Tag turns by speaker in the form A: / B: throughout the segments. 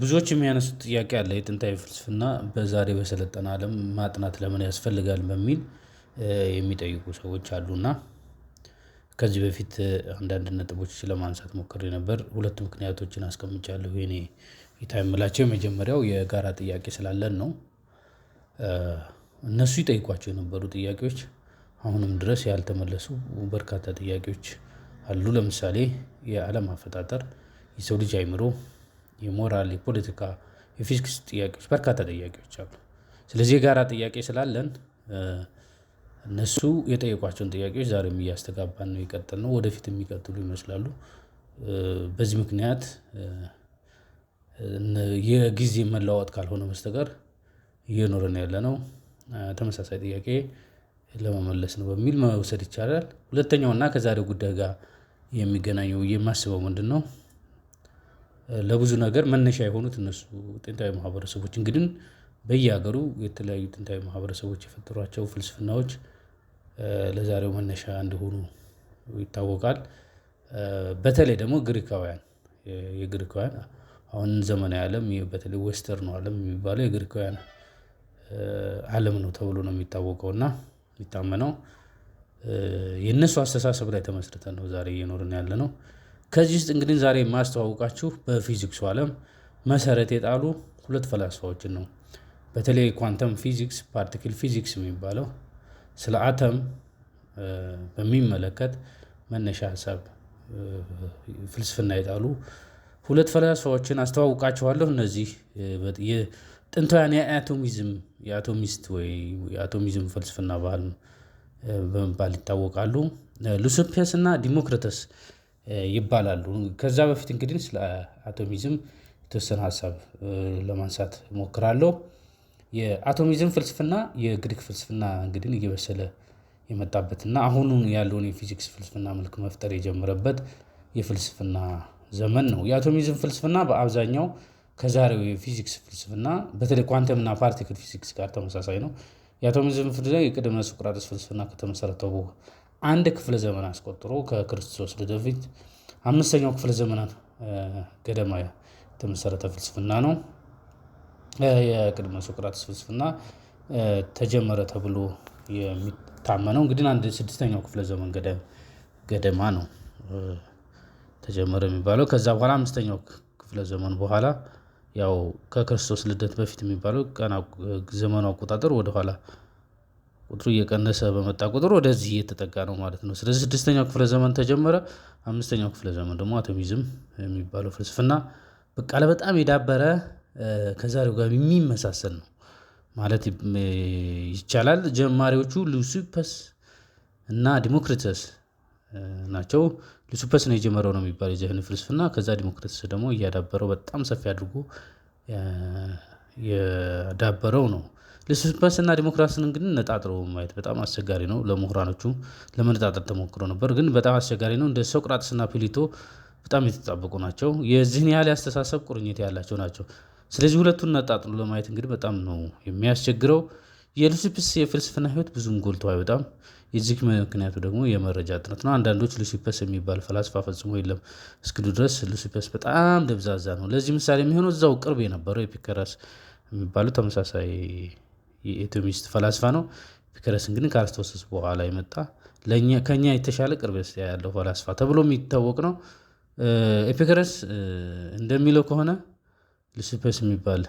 A: ብዙዎች የሚያነሱት ጥያቄ አለ፣ የጥንታዊ ፍልስፍና በዛሬ በሰለጠነ አለም ማጥናት ለምን ያስፈልጋል በሚል የሚጠይቁ ሰዎች አሉና ከዚህ በፊት አንዳንድ ነጥቦች ለማንሳት ሞክሬ ነበር። ሁለት ምክንያቶችን አስቀምጫለሁ የኔ እይታ የምላቸው የመጀመሪያው የጋራ ጥያቄ ስላለን ነው። እነሱ ይጠይቋቸው የነበሩ ጥያቄዎች አሁንም ድረስ ያልተመለሱ በርካታ ጥያቄዎች አሉ። ለምሳሌ የአለም አፈጣጠር፣ የሰው ልጅ አይምሮ፣ የሞራል፣ የፖለቲካ፣ የፊዚክስ ጥያቄዎች፣ በርካታ ጥያቄዎች አሉ። ስለዚህ የጋራ ጥያቄ ስላለን እነሱ የጠየቋቸውን ጥያቄዎች ዛሬም እያስተጋባን ነው የቀጠልነው፣ ወደፊት የሚቀጥሉ ይመስላሉ። በዚህ ምክንያት የጊዜ መለዋወጥ ካልሆነ በስተቀር እየኖርን ያለነው ተመሳሳይ ጥያቄ ለመመለስ ነው በሚል መውሰድ ይቻላል። ሁለተኛው እና ከዛሬው ጉዳይ ጋር የሚገናኘው የማስበው ምንድነው? ለብዙ ነገር መነሻ የሆኑት እነሱ ጥንታዊ ማህበረሰቦች እንግዲህ በየሀገሩ የተለያዩ ጥንታዊ ማህበረሰቦች የፈጠሯቸው ፍልስፍናዎች ለዛሬው መነሻ እንደሆኑ ይታወቃል። በተለይ ደግሞ ግሪካውያን፣ የግሪካውያን አሁን ዘመናዊ አለም በተለይ ዌስተርኑ አለም የሚባለው የግሪካውያን አለም ነው ተብሎ ነው የሚታወቀው እና የሚታመነው። የነሱ አስተሳሰብ ላይ ተመስርተን ነው ዛሬ እየኖርን ያለነው። ከዚህ ውስጥ እንግዲህ ዛሬ የማስተዋውቃችሁ በፊዚክሱ አለም መሰረት የጣሉ ሁለት ፈላስፋዎችን ነው። በተለይ ኳንተም ፊዚክስ፣ particle physics የሚባለው ስለ አተም በሚመለከት መነሻ ሀሳብ ፍልስፍና የጣሉ ሁለት ፈላስፋዎችን አስተዋውቃችኋለሁ። እነዚህ የጥንታውያን የአቶሚዝም፣ የአቶሚስት ወይ የአቶሚዝም ፍልስፍና ባህል በመባል ይታወቃሉ። ሉሲፐስ እና ዲሞክራተስ ይባላሉ። ከዛ በፊት እንግዲህ ስለ አቶሚዝም የተወሰነ ሀሳብ ለማንሳት እሞክራለሁ። የአቶሚዝም ፍልስፍና የግሪክ ፍልስፍና እንግዲህ እየበሰለ የመጣበትና አሁኑን ያለውን የፊዚክስ ፍልስፍና መልክ መፍጠር የጀመረበት የፍልስፍና ዘመን ነው። የአቶሚዝም ፍልስፍና በአብዛኛው ከዛሬው የፊዚክስ ፍልስፍና በተለይ ኳንተም እና particle physics ጋር ተመሳሳይ ነው። የአቶሚዝም ፍልስፍና የቅድመ ሶቅራጥስ ፍልስፍና ከተመሰረተው አንድ ክፍለ ዘመን አስቆጥሮ ከክርስቶስ ልደት በፊት 5ኛው ክፍለ ዘመን ገደማ የተመሰረተ ፍልስፍና ነው። የቅድመ ሶቅራጥስ ፍልስፍና ተጀመረ ተብሎ የሚታመነው እንግዲህ አንድ 6ኛው ክፍለ ዘመን ገደማ ነው ተጀመረ የሚባለው። ከዛ በኋላ 5ኛው ክፍለ ዘመን በኋላ ያው ከክርስቶስ ልደት በፊት የሚባለው ቀን ዘመኑ አቆጣጠር ወደ ኋላ ቁጥሩ እየቀነሰ በመጣ ቁጥር ወደዚህ እየተጠጋ ነው ማለት ነው። ስለዚህ 6ኛው ክፍለ ዘመን ተጀመረ። 5ኛው ክፍለ ዘመን ደግሞ አቶሚዝም የሚባለው ፍልስፍና በቃ በጣም የዳበረ ከዛሬው ጋር የሚመሳሰል ነው ማለት ይቻላል። ጀማሪዎቹ ሉሲፐስ እና ዲሞክሪተስ ናቸው። ሉሲፐስ ነው የጀመረው ነው የሚባለው የዚህን ፍልስፍና። ከዛ ዲሞክሪተስ ደግሞ እያዳበረው በጣም ሰፊ አድርጎ የዳበረው ነው። ሉሲፐስ እና ዲሞክራስን እንግዲህ ነጣጥሮ ማየት በጣም አስቸጋሪ ነው። ለምሁራኖቹ ለመነጣጠር ተሞክሮ ነበር፣ ግን በጣም አስቸጋሪ ነው። እንደ ሶቅራጥስ እና ፕሌቶ በጣም የተጣበቁ ናቸው። የዚህን ያህል ያስተሳሰብ ቁርኝት ያላቸው ናቸው። ስለዚህ ሁለቱን ነጣጥሎ ለማየት እንግዲህ በጣም ነው የሚያስቸግረው። የሉሲፐስ የፍልስፍና ህይወት ብዙም ጎልቶ አይወጣም። የዚህ ምክንያቱ ደግሞ የመረጃ እጥረት ነው። አንዳንዶች ሉሲፐስ የሚባል ፈላስፋ ፈጽሞ የለም እስኪሉ ድረስ ሉሲፐስ በጣም ደብዛዛ ነው። ለዚህ ምሳሌ የሚሆነው እዛው ቅርብ የነበረው ኤፒከረስ የሚባለው ተመሳሳይ የአቶሚስት ፈላስፋ ነው። ኤፒከረስ እንግዲህ ከአርስቶስስ በኋላ የመጣ ከኛ የተሻለ ቅርብ ያለው ፈላስፋ ተብሎ የሚታወቅ ነው። ኤፒከረስ እንደሚለው ከሆነ ሉሲፐስ የሚባል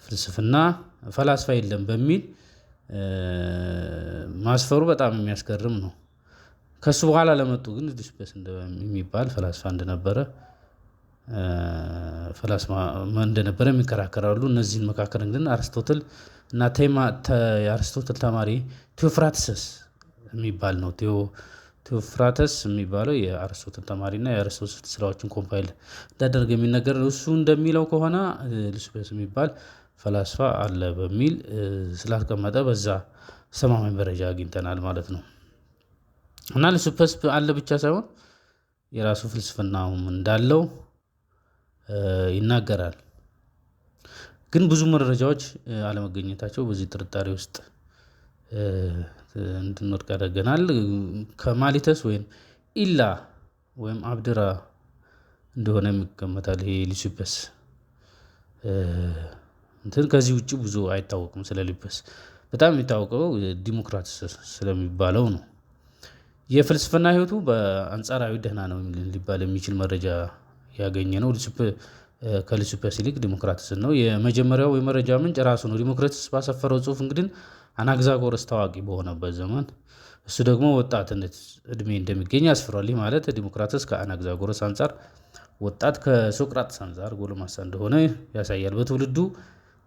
A: ፍልስፍና ፈላስፋ የለም በሚል ማስፈሩ በጣም የሚያስገርም ነው። ከሱ በኋላ ለመጡ ግን ሉሲፐስ የሚባል ፈላስፋ እንደነበረ ፈላስፋ እንደነበረ የሚከራከራሉ። እነዚህን መካከል ግን አርስቶትል እና የአርስቶትል ተማሪ ቴዎፍራተስ የሚባል ነው። ቴዎፍራተስ የሚባለው የአርስቶትል ተማሪ እና የአርስቶትል ስራዎችን compile እንዳደረገ የሚነገር እሱ እንደሚለው ከሆነ ሉሲፐስ የሚባል ፈላስፋ አለ በሚል ስላስቀመጠ በዛ አስተማማኝ መረጃ አግኝተናል ማለት ነው። እና ሉሲፐስ አለ ብቻ ሳይሆን የራሱ ፍልስፍናውም እንዳለው ይናገራል። ግን ብዙ መረጃዎች አለመገኘታቸው በዚህ ጥርጣሬ ውስጥ እንድንወድቅ ያደርገናል። ከማሊተስ ወይም ኢላ ወይም አብድራ እንደሆነ ይገመታል። ይሄ ሊሲፐስ እንትን ከዚህ ውጪ ብዙ አይታወቅም። ስለ ሊሲፐስ በጣም የሚታወቀው ዲሞክራትስ ስለሚባለው ነው። የፍልስፍና ህይወቱ በአንጻራዊ ደህና ነው ሊባል የሚችል መረጃ ያገኘ ነው ከሊሲፐስ ይልቅ ዲሞክራትስን ነው። የመጀመሪያው የመረጃ ምንጭ ራሱ ነው። ዲሞክራትስ ባሰፈረው ጽሁፍ እንግዲህ አናግዛጎረስ ታዋቂ በሆነበት ዘመን እሱ ደግሞ ወጣትነት እድሜ እንደሚገኝ ያስፍሯል። ይህ ማለት ዲሞክራትስ ከአናግዛጎረስ አንፃር ወጣት፣ ከሶቅራጥስ አንፃር ጎልማሳ እንደሆነ ያሳያል። በትውልዱ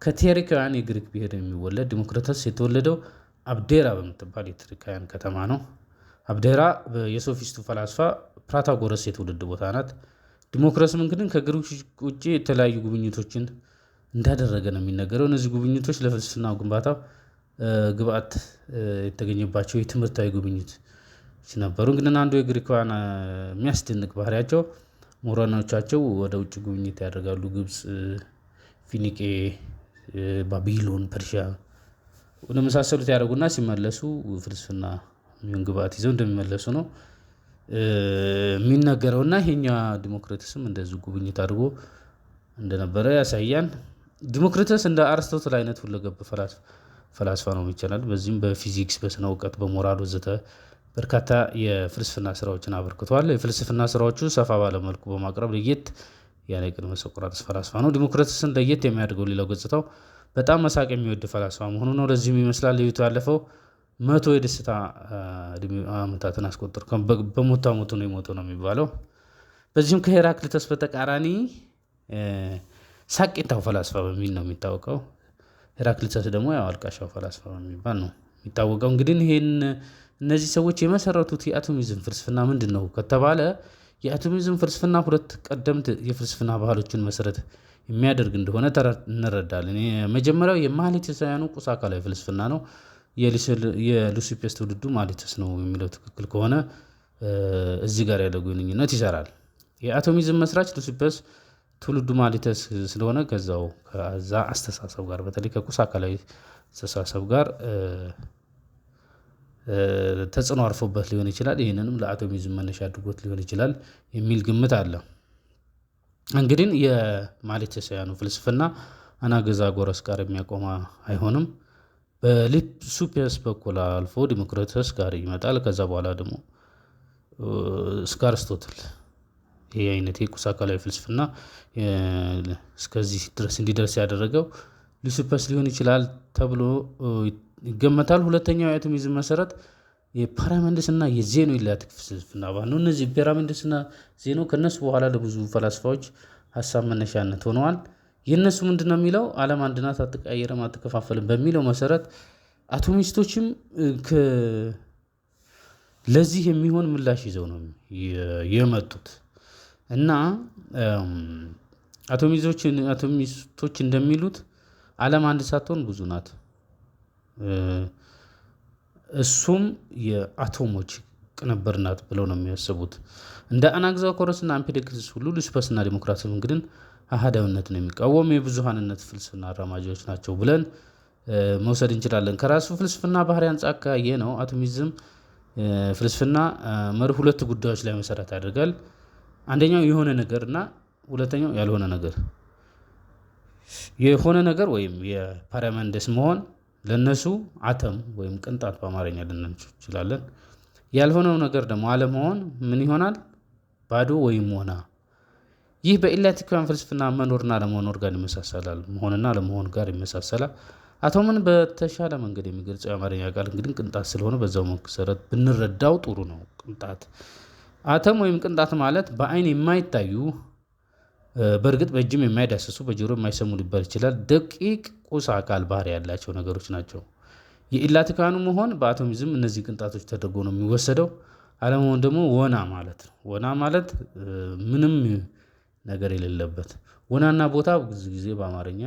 A: ከቴሪካውያን የግሪክ ብሔር የሚወለድ ዲሞክራተስ የተወለደው አብዴራ በምትባል የቴሪካውያን ከተማ ነው። አብዴራ የሶፊስቱ ፈላስፋ ፕራታጎረስ የትውልድ ቦታ ናት። ዲሞክራስም እንግዲህ ከግሪክ ውጭ የተለያዩ ጉብኝቶችን እንዳደረገ ነው የሚነገረው። እነዚህ ጉብኝቶች ለፍልስፍናው ግንባታ ግብአት የተገኘባቸው የትምህርታዊ ጉብኝት ነበሩ። እንግዲህ አንዱ የግሪካውያን የሚያስደንቅ ባህሪያቸው ምሁራኖቻቸው ወደ ውጭ ጉብኝት ያደርጋሉ። ግብጽ፣ ፊኒቄ፣ ባቢሎን፣ ፐርሺያ ወደ መሳሰሉት ያደርጉና ሲመለሱ ፍልስፍና የሚሆን ግብአት ይዘው እንደሚመለሱ ነው የሚነገረውና ይሄኛ ዲሞክራትስም እንደዚሁ ጉብኝት አድርጎ እንደነበረ ያሳያል። ዲሞክራተስ እንደ አርስቶትል አይነት ሁለገብ ፈላስፋ ነው ይቻላል። በዚህም በፊዚክስ፣ በስነ እውቀት፣ በሞራል ወዘተ በርካታ የፍልስፍና ስራዎችን አበርክቷል። የፍልስፍና ስራዎቹ ሰፋ ባለ መልኩ በማቅረብ ለየት ያለ ቅድመ ሶቅራጥስ ፈላስፋ ነው። ዲሞክራተስን ለየት የሚያደርገው ሌላው ገጽታው በጣም መሳቅ የሚወድ ፈላስፋ መሆኑ ነው። ለዚህም ይመስላል ህይወቱ ያለፈው 100 የደስታ ዓመታትን አስቆጥሮ በሞት አመቱ ነው የሞተው ነው የሚባለው። በዚህም ከሄራክሊተስ በተቃራኒ ሳቂታው ፈላስፋ በሚል ነው የሚታወቀው። ሄራክሊተስ ደግሞ ያው አልቃሻው ፈላስፋ በሚባል ነው የሚታወቀው። እንግዲህ ይሄን እነዚህ ሰዎች የመሰረቱት የአቶሚዝም ፍልስፍና ምንድነው ከተባለ የአቶሚዝም ፍልስፍና ሁለት ቀደምት የፍልስፍና ባህሎችን መሰረት የሚያደርግ እንደሆነ እንረዳለን። የመጀመሪያው የማሊተሳውያኑ ቁስ አካላዊ ፍልስፍና ነው። የሉሲፔስ ትውልዱ ማሊተስ ነው የሚለው ትክክል ከሆነ እዚህ ጋር ያለው ግንኙነት ይሰራል። የአቶሚዝም መስራች ሉሲፐስ ትውልዱ ማሊተስ ስለሆነ ከዛው ከዛ አስተሳሰብ ጋር በተለይ ከቁስ አካላዊ አስተሳሰብ ጋር ተጽዕኖ አርፎበት ሊሆን ይችላል። ይህንንም ለአቶሚዝም መነሻ አድርጎት ሊሆን ይችላል የሚል ግምት አለ። እንግዲህ የማሊተሳውያኑ ፍልስፍና አናግዛጎረስ ጋር የሚያቆም አይሆንም። በሊሱፒየስ በኩል አልፎ ዲሞክራተስ ጋር ይመጣል። ከዛ በኋላ ደግሞ እስከ አርስቶትል ይሄ አይነት የቁስ አካላዊ ፍልስፍና እስከዚህ ድረስ እንዲደርስ ያደረገው ሉሲፐስ ሊሆን ይችላል ተብሎ ይገመታል። ሁለተኛው የአቶሚዝም መሰረት የፓራሜንደስ እና የዜኖ ኢሊያቲክ ፍልስፍና ባህል ነው። እነዚህ ፓራሜንደስ እና ዜኖ ከነሱ በኋላ ለብዙ ፈላስፋዎች ሀሳብ መነሻነት ሆነዋል። የእነሱ ምንድነው የሚለው ዓለም አንድ ናት፣ አትቀያየርም፣ አትከፋፈልም በሚለው መሰረት አቶሚስቶችም ለዚህ የሚሆን ምላሽ ይዘው ነው የመጡት እና አቶሚስቶች እንደሚሉት ዓለም አንድ ሳትሆን ብዙ ናት። እሱም የአቶሞች ቅንብር ናት ብለው ነው የሚያስቡት። እንደ አናግዛጎረስ እና አምፒዶክልስ ሁሉ ሉሲፐስ እና ዲሞክራትስም እንግዲህ አሃዳዊነትን የሚቃወም የብዙሃንነት ፍልስፍና አራማጆች ናቸው ብለን መውሰድ እንችላለን። ከራሱ ፍልስፍና ባህሪ አንፃር ካየነው አቶሚዝም ፍልስፍና መርህ ሁለት ጉዳዮች ላይ መሰረት ያደርጋል። አንደኛው የሆነ ነገር እና ሁለተኛው ያልሆነ ነገር። የሆነ ነገር ወይም የፓራሜንደስ መሆን ለነሱ አተም ወይም ቅንጣት በአማርኛ ልንል እንችላለን። ያልሆነው ነገር ደግሞ አለመሆን ምን ይሆናል? ባዶ ወይም ወና። ይህ በኢላቲካውያን ፍልስፍና መኖርና አለመኖር ጋር ይመሳሰላል። መሆንና አለመሆን ጋር ይመሳሰላል። አቶምን በተሻለ መንገድ የሚገልጸው የአማርኛ ቃል እንግዲህ ቅንጣት ስለሆነ በዛው መሰረት ብንረዳው ጥሩ ነው። ቅንጣት አተም ወይም ቅንጣት ማለት በአይን የማይታዩ በእርግጥ በእጅም የማይዳሰሱ በጆሮ የማይሰሙ ሊባል ይችላል። ደቂቅ ቁስ አካል ባህሪ ያላቸው ነገሮች ናቸው። የኢላቲካኑ መሆን በአቶሚዝም እነዚህ ቅንጣቶች ተደርጎ ነው የሚወሰደው። አለመሆን ደግሞ ወና ማለት ነው። ወና ማለት ምንም ነገር የሌለበት። ወናና ቦታ ብዙ ጊዜ በአማርኛ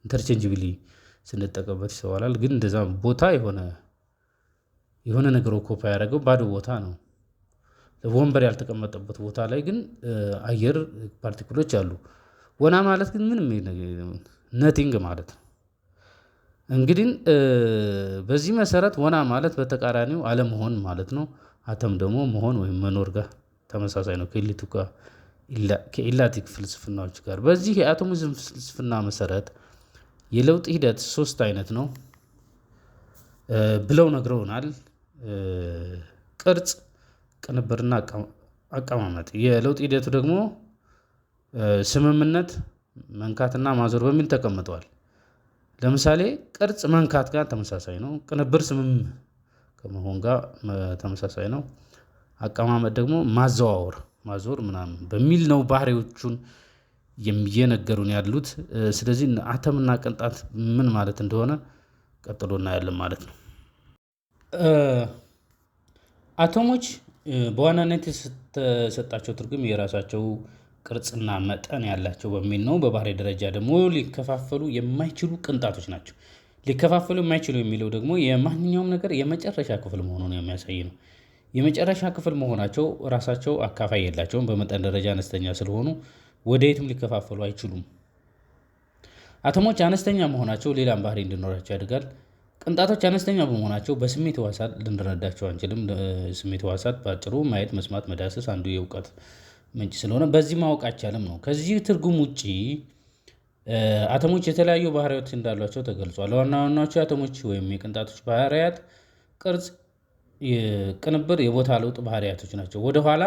A: interchangeably ስንጠቀምበት ይስተዋላል። ግን እንደዛ ቦታ የሆነ ነገር occupy ያደረገው ባዶ ቦታ ነው። ወንበር ያልተቀመጠበት ቦታ ላይ ግን አየር particle ኦች አሉ። ወና ማለት ግን ምንም nothing ማለት ነው። እንግዲህ በዚህ መሰረት ወና ማለት በተቃራኒው አለመሆን ማለት ነው። አተም ደግሞ መሆን ወይም መኖር ጋር ተመሳሳይ ነው። ከኤሊቱ ጋር ከኢላቲክ ፍልስፍናዎች ጋር። በዚህ የአቶሚዝም ፍልስፍና መሰረት የለውጥ ሂደት ሶስት አይነት ነው ብለው ነግረውናል። ቅርጽ፣ ቅንብርና አቀማመጥ። የለውጥ ሂደቱ ደግሞ ስምምነት፣ መንካትና ማዞር በሚል ተቀምጠዋል። ለምሳሌ ቅርጽ መንካት ጋር ተመሳሳይ ነው። ቅንብር ስምም ከመሆን ጋር ተመሳሳይ ነው። አቀማመጥ ደግሞ ማዘዋወር፣ ማዞር ምናምን በሚል ነው ባህሪዎቹን እየነገሩን ያሉት። ስለዚህ አተምና ቅንጣት ምን ማለት እንደሆነ ቀጥሎ እናያለን ማለት ነው። አቶሞች በዋናነት የተሰጣቸው ትርጉም የራሳቸው ቅርጽና መጠን ያላቸው በሚል ነው። በባህሪ ደረጃ ደግሞ ሊከፋፈሉ የማይችሉ ቅንጣቶች ናቸው። ሊከፋፈሉ የማይችሉ የሚለው ደግሞ የማንኛውም ነገር የመጨረሻ ክፍል መሆኑን የሚያሳይ ነው። የመጨረሻ ክፍል መሆናቸው ራሳቸው አካፋይ የላቸውም። በመጠን ደረጃ አነስተኛ ስለሆኑ ወደ የትም ሊከፋፈሉ አይችሉም። አቶሞች አነስተኛ መሆናቸው ሌላም ባህሪ እንዲኖራቸው ያደርጋል። ቅንጣቶች አነስተኛ በመሆናቸው በስሜት ሕዋሳት ልንረዳቸው አንችልም። ስሜት ሕዋሳት በአጭሩ ማየት፣ መስማት፣ መዳሰስ አንዱ የእውቀት ምንጭ ስለሆነ በዚህ ማወቅ አይቻልም ነው። ከዚህ ትርጉም ውጪ አቶሞች የተለያዩ ባህሪያት እንዳሏቸው ተገልጿል። ዋና ዋናዎቹ የአቶሞች ወይም የቅንጣቶች ባህሪያት ቅርጽ፣ ቅንብር፣ የቦታ ለውጥ ባህሪያቶች ናቸው። ወደኋላ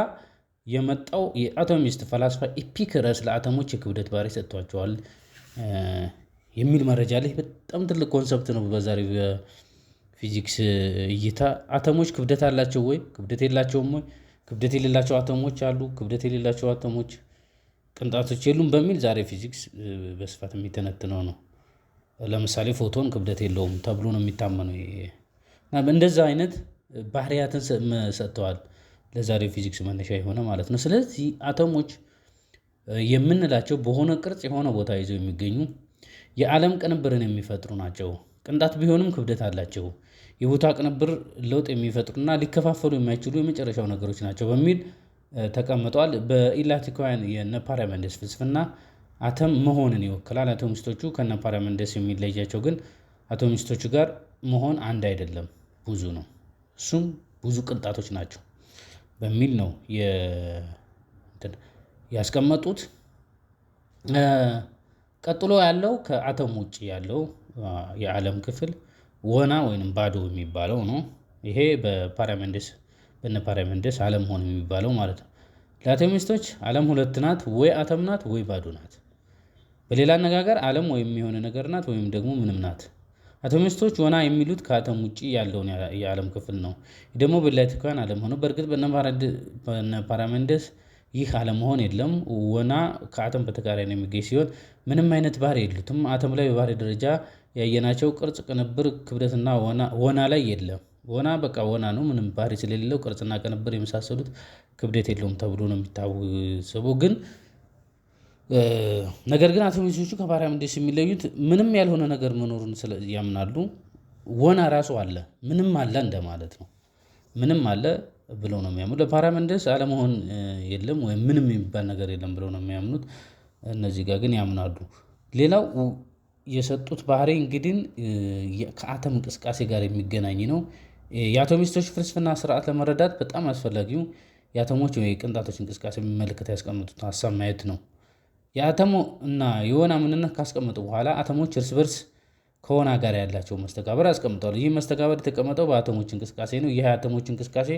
A: የመጣው የአቶሚስት ፈላስፋ ኤፒክረስ ለአቶሞች የክብደት ባህሪ ሰጥቷቸዋል የሚል መረጃ ላይ በጣም ትልቅ concept ነው። በዛሬው የፊዚክስ እይታ አቶሞች ክብደት አላቸው ወይ? ክብደት የላቸውም ወይ? ክብደት የሌላቸው አቶሞች አሉ፣ ክብደት የሌላቸው አቶሞች ቅንጣቶች የሉም በሚል ዛሬ ፊዚክስ በስፋት የሚተነትነው ነው። ለምሳሌ ፎቶን ክብደት የለውም ተብሎ ነው የሚታመነው። እንደዛ አይነት ባህሪያትን ሰጥተዋል ለዛሬ ፊዚክስ መነሻ የሆነ ማለት ነው። ስለዚህ አቶሞች የምንላቸው በሆነ ቅርጽ የሆነ ቦታ ይዘው የሚገኙ የዓለም ቅንብርን የሚፈጥሩ ናቸው። ቅንጣት ቢሆንም ክብደት አላቸው። የቦታ ቅንብር ለውጥ የሚፈጥሩና ሊከፋፈሉ የማይችሉ የመጨረሻው ነገሮች ናቸው በሚል ተቀምጧል። በኢላቲካውያን የነ ፓራሜንደስ ፍልስፍና አተም መሆንን ይወክላል። አቶሚስቶቹ ከነ ፓራሜንደስ የሚለያቸው ግን አቶሚስቶቹ ጋር መሆን አንድ አይደለም፣ ብዙ ነው። እሱም ብዙ ቅንጣቶች ናቸው በሚል ነው ያስቀመጡት። ቀጥሎ ያለው ከአተም ውጭ ያለው የዓለም ክፍል ወና ወይንም ባዶ የሚባለው ነው። ይሄ በፓራሜንደስ በነ ፓራሜንደስ አለመሆን የሚባለው ማለት ነው። ለአቶሚስቶች ዓለም ሁለት ናት፣ ወይ አተም ናት ወይ ባዶ ናት። በሌላ አነጋገር ዓለም ወይም የሆነ ነገር ናት ወይም ደግሞ ምንም ናት። አቶሚስቶች ወና የሚሉት ከአተም ውጭ ያለውን የዓለም ክፍል ነው። ደግሞ በላቲካን አለመሆኑ በእርግጥ በነ ፓራሜንደስ ይህ አለመሆን የለም። ወና ከአተም በተቃራኒ የሚገኝ ሲሆን ምንም አይነት ባህሪ የሉትም። አተም ላይ በባህሪ ደረጃ ያየናቸው ቅርጽ፣ ቅንብር፣ ክብደትና ወና ላይ የለም። ወና በቃ ወና ነው። ምንም ባህሪ ስለሌለው ቅርጽና ቅንብር የመሳሰሉት ክብደት የለውም ተብሎ ነው የሚታሰበው። ግን ነገር ግን አቶሚስቶቹ ከፓራሜንደስ የሚለዩት ምንም ያልሆነ ነገር መኖሩን ያምናሉ። ወና ራሱ አለ፣ ምንም አለ እንደማለት ነው። ምንም አለ ብለው ነው የሚያምኑት። ለፓራሜንደስ አለመሆን የለም ወይም ምንም የሚባል ነገር የለም ብለው ነው የሚያምኑት። እነዚህ ጋር ግን ያምናሉ። ሌላው የሰጡት ባህሪ እንግዲህ ከአተም እንቅስቃሴ ጋር የሚገናኝ ነው። የአቶሚስቶች ፍልስፍና ስርዓት ለመረዳት በጣም አስፈላጊው የአተሞች ወይ የቅንጣቶች እንቅስቃሴ የሚመለከት ያስቀመጡት ሀሳብ ማየት ነው። የአተሙ እና የወና ምንነት ካስቀመጡ በኋላ አተሞች እርስ በርስ ከወና ጋር ያላቸው መስተጋብር አስቀምጠዋል። ይህ መስተጋብር የተቀመጠው በአተሞች እንቅስቃሴ ነው። ይህ የአተሞች እንቅስቃሴ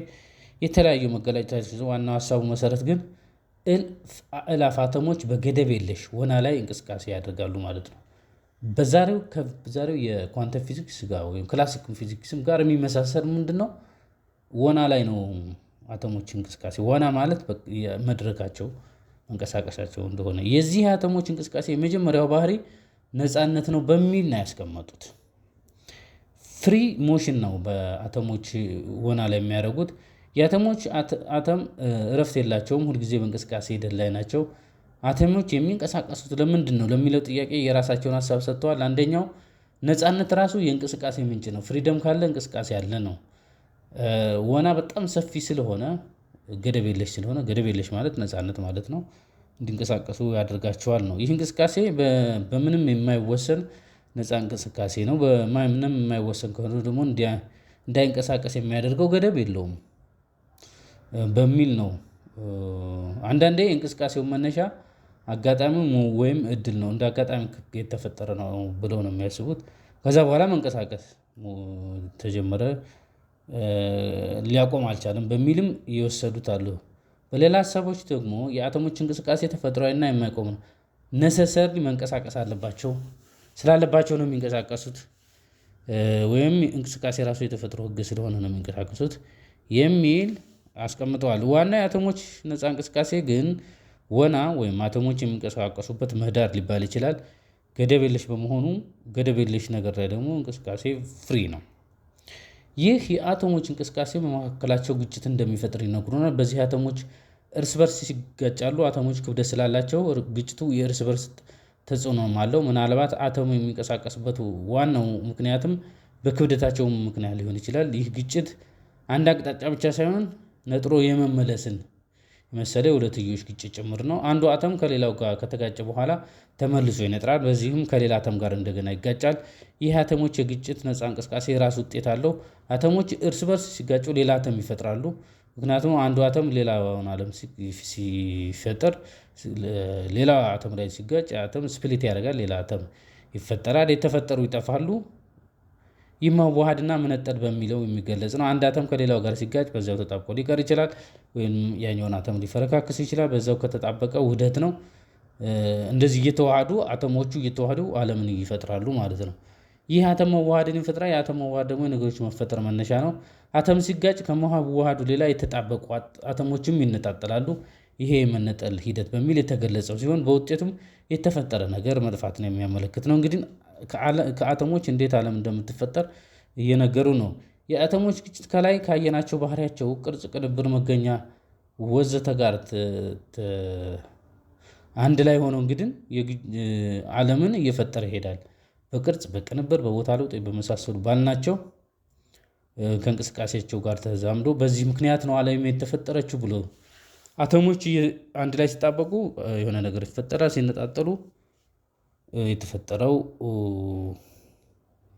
A: የተለያዩ መገለጫዎች ዋናው ሀሳቡ መሰረት ግን እልፍ አእላፍ አተሞች በገደብ የለሽ ወና ላይ እንቅስቃሴ ያደርጋሉ ማለት ነው። በዛሬው ከዛሬው የኳንተም ፊዚክስ ጋር ወይም classic ፊዚክስም ጋር የሚመሳሰል ምንድነው? ወና ላይ ነው አተሞች እንቅስቃሴ። ወና ማለት መድረካቸው መንቀሳቀሳቸው እንደሆነ የዚህ አተሞች እንቅስቃሴ የመጀመሪያው ባህሪ ነፃነት ነው በሚል ነው ያስቀመጡት። Free motion ነው በአተሞች ወና ላይ የሚያደርጉት። የአተሞች አተም እረፍት የላቸውም፣ ሁልጊዜ በእንቅስቃሴ ሂደት ላይ ናቸው። አተሞች የሚንቀሳቀሱት ለምንድን ነው ለሚለው ጥያቄ የራሳቸውን ሀሳብ ሰጥተዋል። አንደኛው ነፃነት ራሱ የእንቅስቃሴ ምንጭ ነው። ፍሪደም ካለ እንቅስቃሴ አለ ነው። ወና በጣም ሰፊ ስለሆነ ገደብ የለሽ ስለሆነ ገደብ የለሽ ማለት ነፃነት ማለት ነው። እንዲንቀሳቀሱ ያደርጋቸዋል ነው። ይህ እንቅስቃሴ በምንም የማይወሰን ነፃ እንቅስቃሴ ነው። በምንም የማይወሰን ከሆነ ደግሞ እንዳይንቀሳቀስ የሚያደርገው ገደብ የለውም በሚል ነው አንዳንዴ እንቅስቃሴው መነሻ አጋጣሚው ወይም እድል ነው፣ እንደ አጋጣሚ የተፈጠረ ነው ብለው ነው የሚያስቡት። ከዛ በኋላ መንቀሳቀስ ተጀመረ፣ ሊያቆም አልቻለም በሚልም የወሰዱት አሉ። በሌላ ሀሳቦች ደግሞ የአተሞች እንቅስቃሴ ተፈጥሯዊና የማይቆም ነው። Necessarily መንቀሳቀስ አለባቸው፣ ስላለባቸው ነው የሚንቀሳቀሱት፣ ወይም እንቅስቃሴ ራሱ የተፈጥሮ ሕግ ስለሆነ ነው የሚንቀሳቀሱት የሚል አስቀምጠዋል። ዋና የአተሞች ነፃ እንቅስቃሴ ግን ወና ወይም አተሞች የሚንቀሳቀሱበት ምህዳር ሊባል ይችላል። ገደብ የለሽ በመሆኑ ገደብ የለሽ ነገር ላይ ደግሞ እንቅስቃሴ free ነው። ይህ የአተሞች እንቅስቃሴ በመካከላቸው ግጭት እንደሚፈጥር ይነግሩናል። በዚህ አተሞች እርስ በርስ ሲጋጫሉ። አተሞች ክብደት ስላላቸው ግጭቱ የእርስ በርስ ተጽዕኖም አለው። ምናልባት አተሙ የሚንቀሳቀስበት ዋናው ምክንያትም በክብደታቸው ምክንያት ሊሆን ይችላል። ይህ ግጭት አንድ አቅጣጫ ብቻ ሳይሆን ነጥሮ የመመለስን የመሰለ የሁለትዮሽ ግጭት ጭምር ነው። አንዱ አተም ከሌላው ጋር ከተጋጨ በኋላ ተመልሶ ይነጥራል። በዚህም ከሌላ አተም ጋር እንደገና ይጋጫል። ይህ አተሞች የግጭት ነፃ እንቅስቃሴ የራሱ ውጤት አለው። አተሞች እርስ በርስ ሲጋጩ ሌላ አተም ይፈጥራሉ። ምክንያቱም አንዱ አተም ሌላውን አለም ሲፈጠር ሌላ አተም ላይ ሲጋጭ አተም split ያደርጋል፣ ሌላ አተም ይፈጠራል። የተፈጠሩ ይጠፋሉ። ይህ መዋሃድና መነጠል በሚለው የሚገለጽ ነው። አንድ አተም ከሌላው ጋር ሲጋጭ በዚያው ተጣብቆ ሊቀር ይችላል፣ ወይም ያኛውን አተም ሊፈረካክስ ይችላል። በዚያው ከተጣበቀ ውህደት ነው። እንደዚህ እየተዋሃዱ አተሞቹ እየተዋሃዱ ዓለምን ይፈጥራሉ ማለት ነው። ይህ አተም መዋሃድን ይፈጥራል። የአተም መዋሃድ ደግሞ የነገሮች መፈጠር መነሻ ነው። አተም ሲጋጭ ከመዋሃዱ ሌላ የተጣበቁ አተሞችም ይነጣጠላሉ። ይሄ የመነጠል ሂደት በሚል የተገለጸው ሲሆን በውጤቱም የተፈጠረ ነገር መጥፋትን የሚያመለክት ነው። እንግዲህ ከአተሞች እንዴት ዓለም እንደምትፈጠር እየነገሩ ነው። የአተሞች ግጭት ከላይ ካየናቸው ባህሪያቸው፣ ቅርጽ፣ ቅንብር፣ መገኛ ወዘተ ጋር አንድ ላይ ሆኖ እንግዲህ ዓለምን እየፈጠረ ይሄዳል። በቅርጽ፣ በቅንብር፣ በቦታ ለውጥ በመሳሰሉ ባልናቸው ከእንቅስቃሴያቸው ጋር ተዛምዶ በዚህ ምክንያት ነው ዓለም የተፈጠረችው ብሎ አተሞች አንድ ላይ ሲጣበቁ የሆነ ነገር ይፈጠራል። ሲነጣጠሉ የተፈጠረው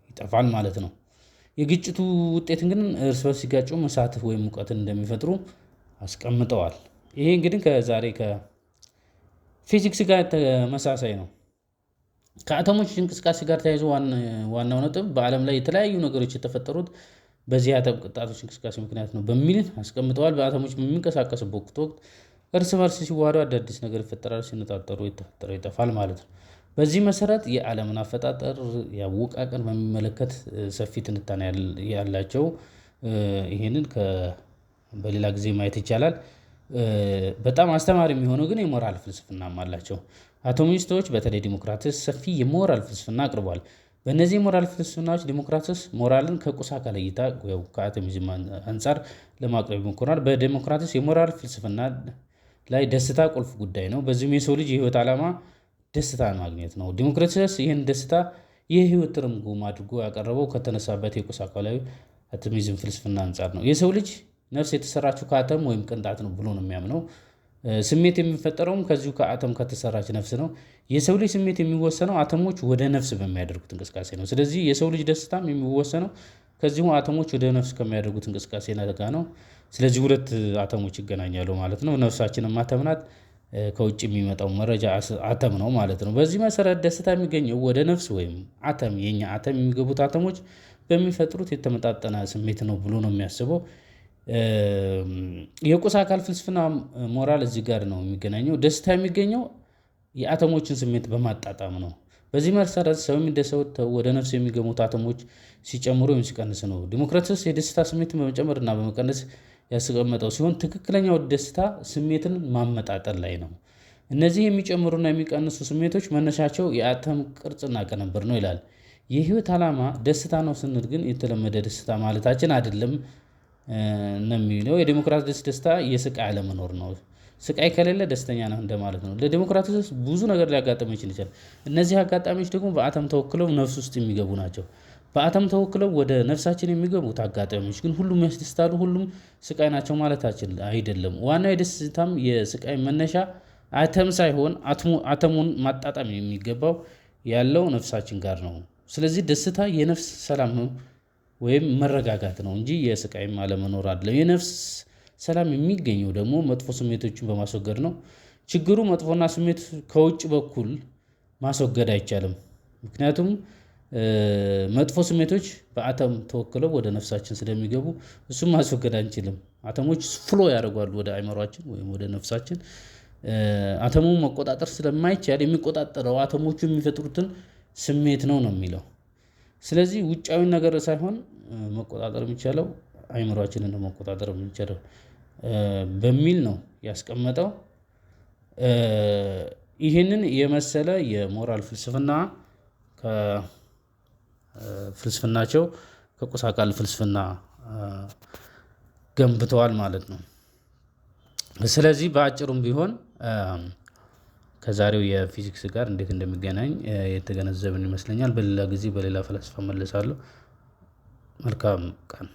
A: ይጠፋል ማለት ነው። የግጭቱ ውጤት ግን እርስ በርስ ሲጋጩ እሳት ወይም ሙቀትን እንደሚፈጥሩ አስቀምጠዋል። ይሄ እንግዲህ ከዛሬ ከፊዚክስ ጋር ተመሳሳይ ነው። ከአተሞች እንቅስቃሴ ጋር ተያይዞ ዋናው ነጥብ በዓለም ላይ የተለያዩ ነገሮች የተፈጠሩት በዚህ አተም ቅጣቶች እንቅስቃሴ ምክንያት ነው በሚል አስቀምጠዋል። በአተሞች በሚንቀሳቀሱበት ወቅት እርስ በርስ ሲዋሃዱ አዳዲስ ነገር ይፈጠራል፣ ሲነጣጠሩ የተፈጠረው ይጠፋል ማለት ነው። በዚህ መሰረት የዓለምን አፈጣጠር የአወቃቀር በሚመለከት ሰፊ ትንታኔ ያላቸው ይሄንን በሌላ ጊዜ ማየት ይቻላል። በጣም አስተማሪ የሚሆነው ግን የሞራል ፍልስፍናም አላቸው። አቶሚስቶች በተለይ ዲሞክራትስ ሰፊ የሞራል ፍልስፍና አቅርቧል። በእነዚህ የሞራል ፍልስፍናዎች ዲሞክራትስ ሞራልን ከቁስ አካል እይታ ከ atomism አንጻር ለማቅረብ ይሞክራል። በዲሞክራትስ የሞራል ፍልስፍና ላይ ደስታ ቁልፍ ጉዳይ ነው። በዚህም የሰው ልጅ የህይወት ዓላማ ደስታን ማግኘት ነው። ዲሞክራትስ ይህን ደስታ የህይወት ትርጉም አድርጎ ያቀረበው ከተነሳበት የቁስ አካላዊ atomism ፍልስፍና አንጻር ነው። የሰው ልጅ ነፍስ የተሰራችው ከአተም ወይም ቅንጣት ነው ብሎ ነው የሚያምነው። ስሜት የሚፈጠረውም ከዚሁ ከአተም ከተሰራች ነፍስ ነው። የሰው ልጅ ስሜት የሚወሰነው አተሞች ወደ ነፍስ በሚያደርጉት እንቅስቃሴ ነው። ስለዚህ የሰው ልጅ ደስታም የሚወሰነው ከዚሁ አተሞች ወደ ነፍስ ከሚያደርጉት እንቅስቃሴ ጋር ነው። ስለዚህ ሁለት አተሞች ይገናኛሉ ማለት ነው። ነፍሳችንም አተም ናት። ከውጭ የሚመጣው መረጃ አተም ነው ማለት ነው። በዚህ መሰረት ደስታ የሚገኘው ወደ ነፍስ ወይም አተም የኛ አተም የሚገቡት አተሞች በሚፈጥሩት የተመጣጠነ ስሜት ነው ብሎ ነው የሚያስበው። የቁስ አካል ፍልስፍና ሞራል እዚህ ጋር ነው የሚገናኘው። ደስታ የሚገኘው የአተሞችን ስሜት በማጣጣም ነው። በዚህ መሰረት ሰው የሚደሰተው ወደ ነፍስ የሚገቡት አተሞች ሲጨምሩ ወይም ሲቀንስ ነው። ዲሞክራትስ የደስታ ስሜትን በመጨመርና በመቀነስ ያስቀመጠው ሲሆን ትክክለኛው ደስታ ስሜትን ማመጣጠን ላይ ነው። እነዚህ የሚጨምሩና የሚቀንሱ ስሜቶች መነሻቸው የአተም ቅርጽና ቅንብር ነው ይላል። የህይወት ዓላማ ደስታ ነው ስንል ግን የተለመደ ደስታ ማለታችን አይደለም ነው የሚለው። የዲሞክራትስ ደስታ የስቃይ አለመኖር ነው። ስቃይ ከሌለ ደስተኛ ነህ እንደማለት ነው። ለዲሞክራትስ ብዙ ነገር ሊያጋጥም ይችላል። እነዚህ አጋጣሚዎች ደግሞ በአተም ተወክለው ነፍስ ውስጥ የሚገቡ ናቸው። በአተም ተወክለው ወደ ነፍሳችን የሚገቡት አጋጣሚዎች ግን ሁሉም ያስደስታሉ፣ ሁሉም ስቃይ ናቸው ማለታችን አይደለም። ዋናው የደስታም የስቃይ መነሻ አተም ሳይሆን አተሙን ማጣጣም የሚገባው ያለው ነፍሳችን ጋር ነው። ስለዚህ ደስታ የነፍስ ሰላም ወይም መረጋጋት ነው እንጂ የስቃይም አለመኖር አይደለም። የነፍስ ሰላም የሚገኘው ደግሞ መጥፎ ስሜቶችን በማስወገድ ነው። ችግሩ መጥፎና ስሜት ከውጭ በኩል ማስወገድ አይቻልም። ምክንያቱም መጥፎ ስሜቶች በአተም ተወክለው ወደ ነፍሳችን ስለሚገቡ እሱን ማስወገድ አንችልም። አተሞች flow ያደርጓሉ ወደ አእምሯችን ወይም ወደ ነፍሳችን። አተሙን መቆጣጠር ስለማይቻል የሚቆጣጠረው አተሞቹ የሚፈጥሩትን ስሜት ነው ነው የሚለው። ስለዚህ ውጫዊን ነገር ሳይሆን መቆጣጠር የሚቻለው አእምሯችንን ነው መቆጣጠር የሚቻለው በሚል ነው ያስቀመጠው። ይህንን የመሰለ የሞራል ፍልስፍና ከፍልስፍናቸው ከቁስ አካል ፍልስፍና ገንብተዋል ማለት ነው። ስለዚህ በአጭሩም ቢሆን ከዛሬው የፊዚክስ ጋር እንዴት እንደሚገናኝ የተገነዘብን ይመስለኛል። በሌላ ጊዜ በሌላ ፈላስፋ እመለሳለሁ። መልካም ቀን።